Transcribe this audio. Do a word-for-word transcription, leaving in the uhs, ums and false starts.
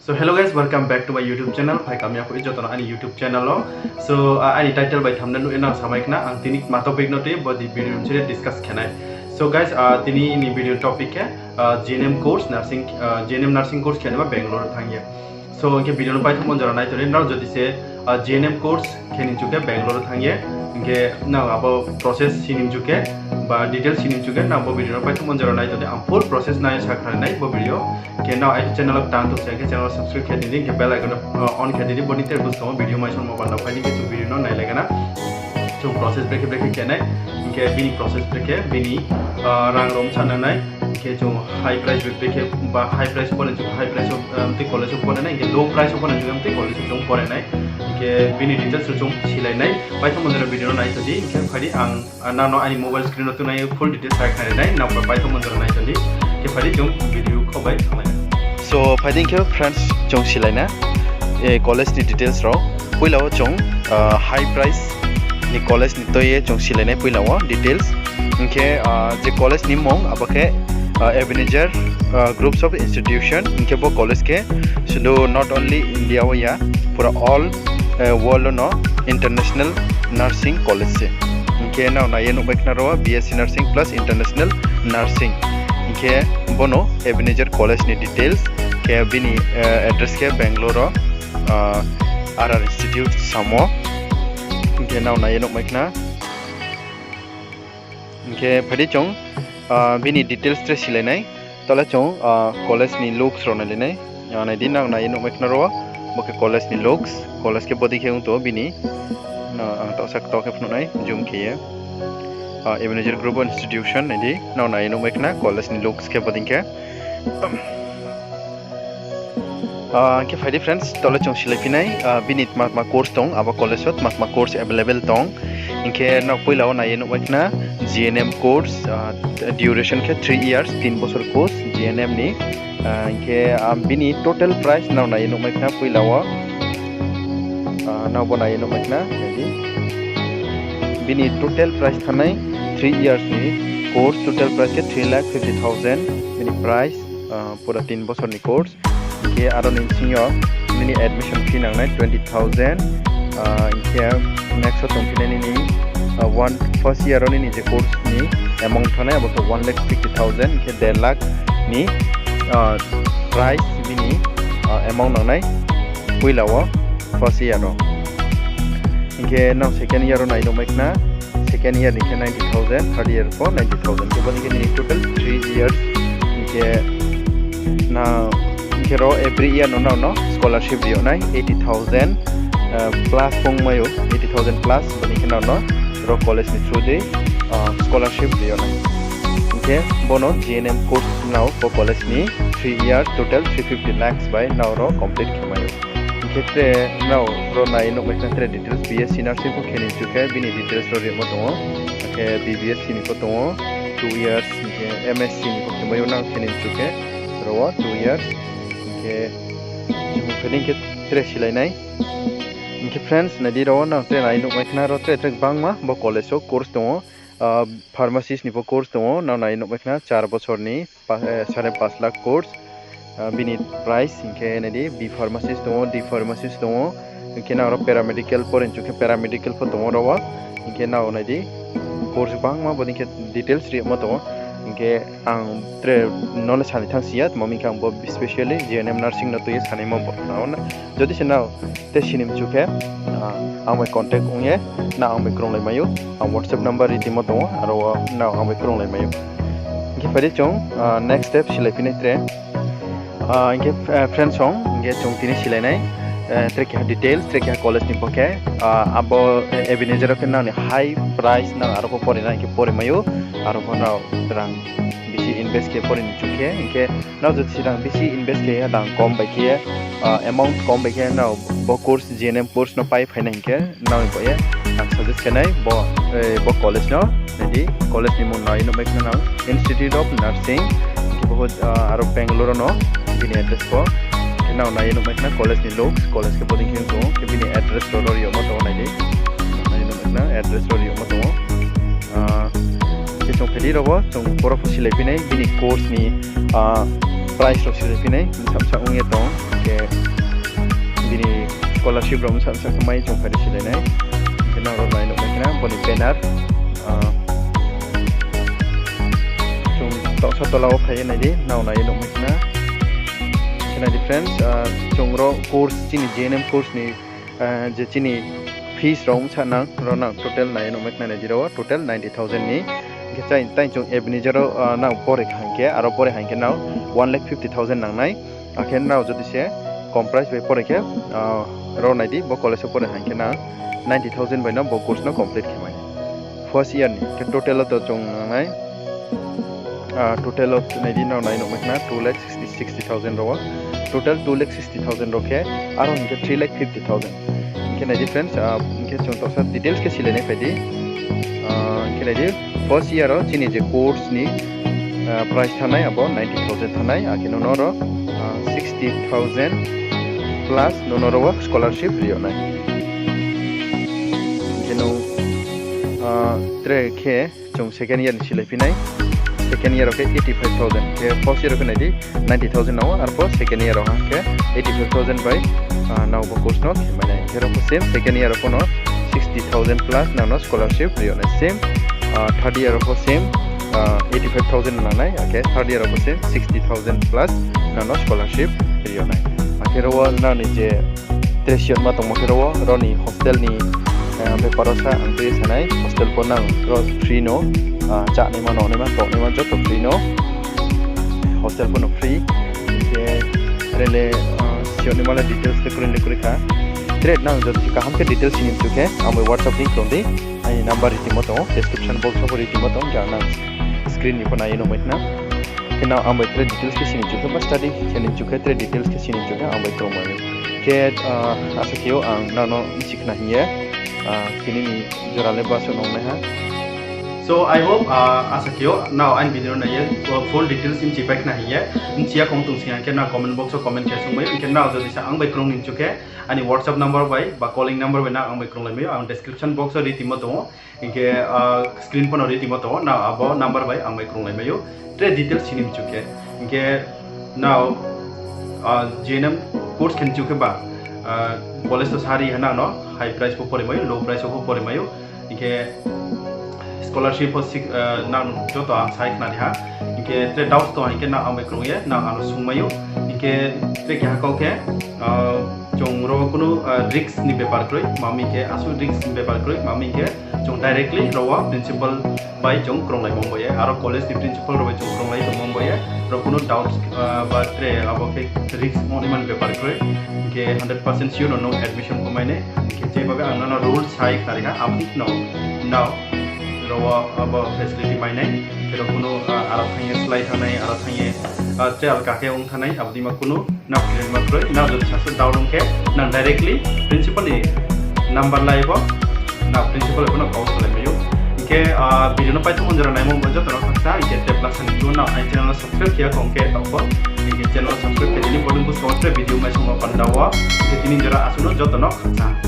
So hello guys, welcome back to my YouTube channel. Phai kamya khui joto no aini YouTube channel o. So, ah, aini title bai thumbnail nuh ye nang samai khna, ang tini ma topic no tei body video ni side discuss khe nai. So guys, ah, tini ni video topic khe, ah, G N M course, nursing, ah, G N M nursing course khe nai ba Bangalore thanng ye. So, hing khe video no paithak monjora nai tong di, nrao jodi se, ah, G N M course khe ni chu khe Bangalore thanng ye, hing khe nang abo process si ni chu khe, ba details si ni chu khe, nang bo video no paithak monjora nai tong di, ang full process nai sakhnari nai bo video. Hing khe nang aini channel o tang tong se, hing khe channel subscribe khe di, hing khe bell icon no, ah, on khe di, bo ni tre buskang wo video mai song mo panda phai di, hing khe chung video no nailai gana. Chung process brekhe brekhe khe nai, hing khe bini process brekhe, bini, ah, rang rom sa nang nai, hing khe chung high price brekhe ba high price pore chung high price o, ah, mtui college o pore nai, hing khe low price o pore chung mtui college o chung pore nai, hing khe bini details no chung silai nai. Paithak monjora video no nai tong di, hing khe phai di ang, ah, nang no aini mobile screen o tunai full details sakhnari nai, nang paithak monjora nai tong di, hing khe phai di chung video kho bai thannglai nai. So phai di hing khe friends chung silai na, eh, college ni details rao. Poila wo chung, ah, high price ni college ni tui ye chung silai nai poila wo details. Hing khe, ah, je college ni mmung abo khe, ah, Ebenezer, ah, Groups of Institution. Hing khe bo college khe sudu not only India wo ya, pura all, eh, world no international nursing college se. Hing khe nrao nai ye nuhmai khna ro B S C nursing plus international nursing. Hing khe bo no Ebenezer college ni details, khe bini, eh, address khe Bangalore o, ah, R R Institute samo. Hing khe nrao nai ye nuhmai khna. Hing khe phai di chung, ah, bini details tre silai nai. Tole chung, ah, college ni looks rao nailai nai. Ah, nai di nang nai ye nuhmai khna ro. Bo khe college ni looks. College khe body khe ong tong bini. No, ang taohsa kto khe phnuh nai, zoom khe ye. Ah, Ebenezer Group of Institution, nai di, nang nai ye nuhmai khna college ni looks khe body khe. Ah, hing khe phai di friends, tole chung silai phi nai, ah, bini tma tma course tong, abo college o tma tma course available tong. Hing khe nrao poila wo nai ye nuhmai khna G N M course, ah, duration khe three years, tin bosor course G N M ni. Ah, hing khe, ah, bini total price nrao nai ye nuhmai khna poila wo. Ah, nrao bo nai ye nuhmai khna, nai di. Bini total price thanngnai three years ni course, total price khe three lakh fifty thousand bini price, ah, pura tin bosor ni course. Hing khe aro ni bsing yo nini admission fee nangnai twenty thousand, ah, hing khe next o tongphi nai nini, ah, one, first year o nini je course ni amount thanngnai abo khe one lakh fifty thousand, hing khe der lakh ni, ah, price bini, ah, amount nangnai poila wo first year o. Hing khe nrao second year o nai nuhmai khna, second year ni khe ninety thousand, third year pho ninety thousand. Khe bo ni khe nini total three years. Hing khe na, hing khe ro every year no nrao no scholarship ri yag nai eighty thousand, ah, plus pho ong mai ou, eighty thousand plus, bo ni khe nrao no ro college ni through dei, ah, scholarship ri yag nai. Hing khe bo no G N M course nrao bo college ni three year total three fifty lakhs bai nrao ro complete khe mai ou. Hing khe tre nrao ro nai nuhmai khna tre details, B S C nursing pho khe ni chu khe bini details ro ri yagmo tong ou. Akhe B B S C ni pho tong ou, two years, hing khe M S C ni pho khe mai ou nang khe ni chu khe ro wo two years, hing khe chung khe ni khe tre silai nai. Hing khe friends, nai di ro wo nang tre nai nuhmai khna ro tre tre gbangma bo college o course tong ou, ah, pharmacist ni pho course tong ou, nang nai nuhmai khna char bosor ni pa-, eh, sare panch lakh course, ah, bini price, hing khe nai di, B pharmacist tong ou, D pharmacist tong ou, hing khe nang ro paramedical pore chu khe paramedical pho tong ou ro wo, hing khe nrao nai di, course gbangma bo ni khe details ri yagmo tong ou, hing khe ang tre no le sani thanng si ya, tma hing khe ang bo specially G N M nursing no tui ye sanaimo bo, nrao na. Jodi se nrao te sini mchu khe, ah, ang bai contact ong ye, nrao ang bai krunglai mai ou, ang WhatsApp number ri timo tong ou, aro wo nrao ang bai krunglai mai ou. Hing khe phai di chung, ah, next step silai phi nai tre. Ah, hing khe, eh, friends song, hing khe chung tini silai nai, eh, tre keha details, tre keha college ni pho khe, ah, abo, eh, Ebenezer o khe nrao ni high price nang aro pho pore nai hing khe pore mai ou, aro pho nrao rang bisi invest khe pore ni chu khe, hing khe nrao jodi se rang bisi invest khe ye rang kom bai khe ye, ah, amount kom bai khe nrao bo course, G N M course no pai phai nai hing khe nrao ni bo ye ang suggest khe nai bo, eh, bo college no, nai di college ni mmung nai nuhmai khna nang Institute of Nursing, hing khe bo, ah, aro Bangalore no bini address pho, hing khe nrao nai nuhmai khna college ni looks, college khe bo dei khe tong ou, khe bini address ro ro ri yagmo tong ou nai di, nai nuhmai khna address ro ri yagmo tong ou, ah, khe chung phai di ro wo chung boro pho silai phi nai bini course ni, ah, prize rao silai phi nai, bsa bsa ong ye tong, khe bini scholarship rao bsa bsa khe mai chung phai ri silai nai. Khe nrao nai nuh mai khna, bo ni banner, ah, chung taohsa tola wo phai ye nai di, nrao nai nuh mai khna. Khe nai di friends, ah, chung ro course, chini J N M course ni, ah, je chini fees rao bsa nang, ro nang total nai nuh mai khna nai di ro, total ninety thousand ni. Khe chai, tai chung Ebenezer ro, ah, nang pore kha hing khe, aro pore hing khe nang one lakh fifty thousand nang nai. Akhe nrao jodi se comprise bai pore khe, ah, ro nai di, bo college wo pore hing khe nang ninety thousand bai no bo course no complete khe mai nai. First year ni, khe total wo to chung nang nai, ah, total wo nai di, nrao nai nuh mai khna two lakh sixty, sixty thousand ro wo. Total two lakh sixty thousand ro khe, aro hing khe three lakh fifty thousand. Hing khe nai di friends, ah, hing khe chung taohsa details khe silai nai phai di. Ah, hing khe nai di, first year wo chini je course ni, ah, prize thanng nai, abo ninety thousand thanng nai, akhe nono ro, ah, sixty thousand plus nono ro wo scholarship ri yag nai. Hing khe no, ah, tre khe chung second year ni silai phi nai. Second year wo khe eighty five thousand, khe first year wo khe nai di ninety thousand nang ou, arphuh second year wo ha khe eighty five thousand bai, ah, nrao bo course no khe mai nai. Khe ro pho same, second year wo pho no sixty thousand plus nang no scholarship ri yag nai same, ah, third year wo pho same, ah, eighty five thousand nang nai, akhe third year wo pho same sixty thousand plus nang no scholarship ri yag nai. Akhe ro wo nrao ni je tre si yagma tongmo khe ro wo, ro ni hostel ni, ah, bepar wo sa ang tui ye sa nai, hostel pho nang ro free no, ah, chánaima, nongnaima, tongnaima joto free no, hostel pho no free. Khe tre le, ah, si yagnaima le details le kroi le kroi kha. Tre nang jodi se kaham khe details sini mchu khe, ang bai WhatsApp link krung di, aini number ritimo tong ou, description box wo pho ritimo tong ou, khe ang nang screen ni pho nai ye nuh mai khna. Khe nang ang bai tre details khe sini mchu khe, ba study khe ni mchu khe, tre details khe sini mchu khe, ang bai krung mai ou. Khe, ah, asa khe ou ang nang no bchi khna hing ye, ah, tini ni jora le basuh nung nai ha. So, I hope, ah, asa khe ou nrao aini video no nai ye, ah, full details bchi pai khna hing ye. Bchi ya khong tong sing khe nrao comment box wo comment khe sung mai ou, hing khe nrao jodi se ang bai krung ni mchu khe, aini WhatsApp number bai ba calling number bai nang ang bai krunglai mai ou, ang description box wo ritimo tong ou. Hing khe, ah, screen pho no ritimo tong ou, nrao abo number bai ang bai krunglai mai ou. Tre details sini mchu khe. Hing khe nrao, ah, J N M course khe mchu khe ba, ah, college to sari ha nang no, high price pho pore mai ou, low price pho pore mai ou. Hing khe scholarship pho sik-, ah, nang joto ang sai khna ri ha. Hing khe tre doubts tong hing khe nang ang bai krung ye, nang ang no sung mai ou. Hing khe tre keha kau khe, ah, chung ro kunu, ah, risk ni bepar kroi, ma mi khe asuh risk ni bepar kroi, ma mi khe chung directly ro wo principal bai chung krunglai mong bo ye, aro college ni principal rao bai chung krunglai tong mong bo ye, ro kunu doubts, ah, ba tre abo khe risk ongnaima ni bepar kroi, hing khe hundred percent sure no nung admission pho mai nai, hing khe je babe ang nang no rule sai khna ri ha, abo ni no nrao ro wo abo facility mai nai, khe ro kunu, ah, aro thanng ye slái thanng nai, aro thanng ye, ah, tre alka khe ong thanng nai, abo dei ma kunu nrao khe ma kroi, nrao jodi sasuh doubt ong khe, nang directly principal ni number lai bo, nrao principal bai pho no kau salai mai ou. Hing khe, ah, video no paithak jora naimo bo joto no khaksa, hing khe tepla sani chung nrao aini channel no subscribe khe ya khong khe taoh pho, hing khe channel no subscribe khe tini pho nung buskang wo tre video mai songmo panda wo, hing khe tini jora asuh no joto no khaksa.